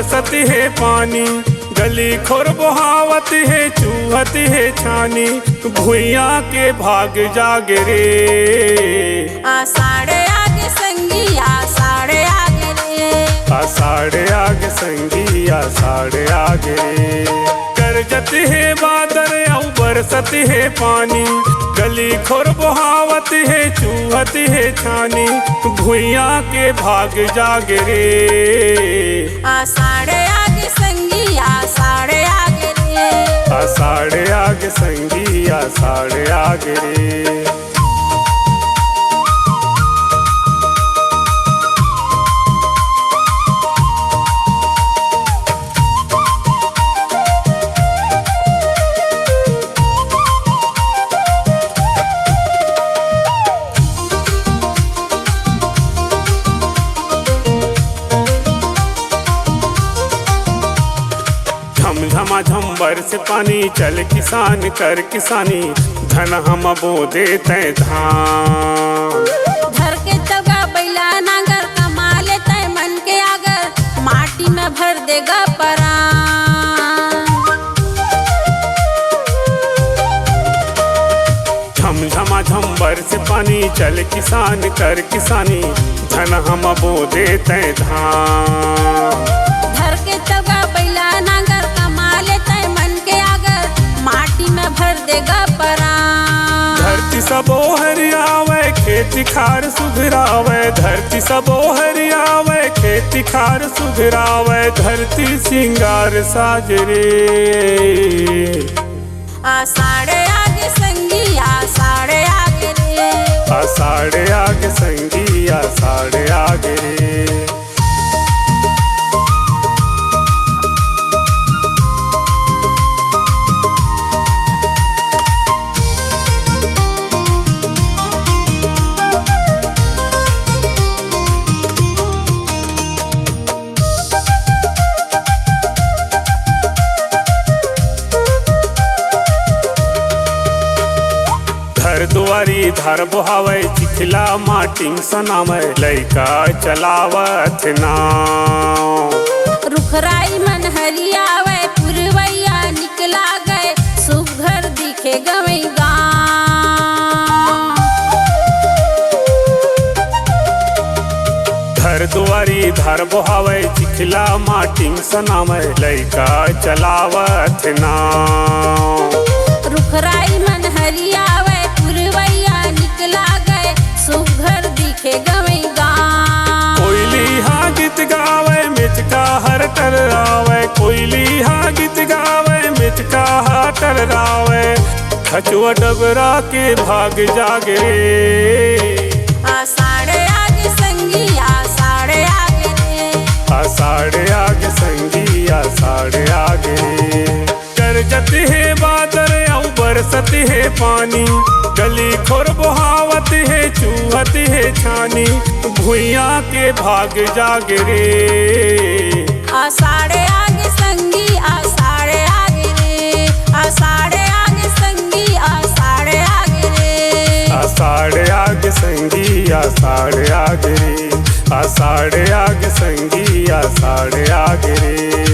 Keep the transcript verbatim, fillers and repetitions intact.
सत हे पानी, गली खोर बोहावत हे, चूहत हे छानी, भुइयां के भाग जागे रे। आषाढ़ आगे संगी, आषाढ़ आगे रे। आषाढ़ आगे संगी, आषाढ़ आगे रे। गरजत हे बादर अउ बरसत हे पानी, गली खोर बोहावत हे, चूहत हे छानी, भुइयां के भाग जागे रे। आषाढ़ आगे संगी, आषाढ़ आगे रे। आषाढ़ आगे संगी, आषाढ़ आगे रे। झमझमा झम बरसे पानी, चल किसान कर किसानी, धन हम बो देते धान। धर के चौगा बैला नांगर, कमा लेते मन के आगर, माटी में भर देगा परान। झमझमा झम बरसे पानी, चल किसान कर किसानी, धन हम बो देते धान। धर के चौगा बैला नांगर, कमा लेते मन के आगर, माटी में भर देगा परान। धरती सबो हरियावे, खेती खार सुघरावे। धरती सबो हरियावे, खेती खार सुघरावे, धरती सिंगार साज रे। आषाढ़ आगे संगी, आषाढ़ आगे रे। आषाढ़ आगे संगी, आषाढ़ आगे रे। घर दुआरी धार बोहावय, चिखला माटी सनावय, लइका चलावत नाव। रुखराई मन हरियावय, पुरवैया निकला गय, सुघर दिखे गवई गाँव। घर दुआरी धार बोहावय, चिखला माटी सनावय, लइका चलावत नाव। रुखराई मन हरियावय, पुरवैया निकला गय, सुघर दिखे गवई गाँव। कोयली हा गीत गावय, मेचका हर टररावय। कोयली हा गीत गावय, मेचका हा टररावय। खचुआ डबरा के भाग जागे। आषाढ़ आगे संगी, आषाढ़ आगे रे। आषाढ़ आगे संगी, आषाढ़ आगे रे। गरजत हे बादर अउ बरसत हे पानी, गली खोर बोहावत हे, चूहत हे छानी, भुइयां के भाग जागे रे। आषाढ़ आगे संगी, आषाढ़ आगे रे। आषाढ़ आगे संगी, आषाढ़ आगे रे। आषाढ़ आगे संगी, आषाढ़ आगे रे। आषाढ़ आगे संगी, आषाढ़ आगे रे।